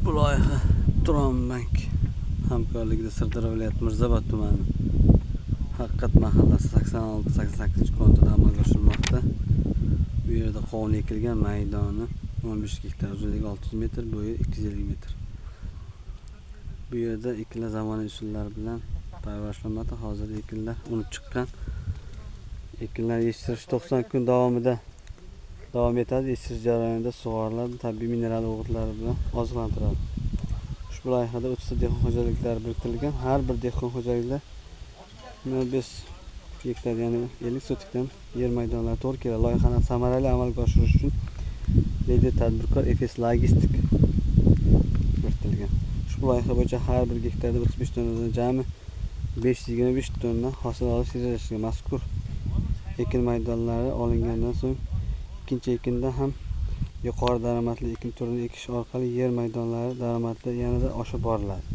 Ushbu loyiha Turon bank hamkorligida Sirdaryo viloyati Mirzaobod tumani Haqiqat mahallasi 86-88 konturda amalga oshirilmoqda. Bu yerda qovun ekilgan, maydoni 15 gektar, uzunligi 600 metr, bo'yi 250 metr. Bu yerda ekinlar zamonaviy usullar bilan parvarishlanmoqda. Hozir ekinlar unib chiqqan. Ekinlar yetishtirish 90 kun davomida davom etadi. Yetishtirish jarayonida sug'oriladi, tabiiy mineral o'g'itlar bilan oziqlantiriladi. Ushbu loyihada 30 ta dehqon xo'jaliklari biriktirilgan. Har bir dehqon xo'jaliklar 0,5 gektar, ya'ni 50 sotikdan yer maydonlari to'g'ri keladi. Loyihani samarali amalga oshirish uchun lider tadbirkor FS Logistik biriktirilgan. Ushbu loyiha bo'yicha har bir gektarda 35 tonnadan jami 525 tonna hosil olish rejalashtirilgan. Mazkur ekin maydonlari olingandan so'ng ikkinchi ekinda ham yuqori daromadli ekin turini ekish orqali yer maydonlari daromadli yanada oshib boriladi.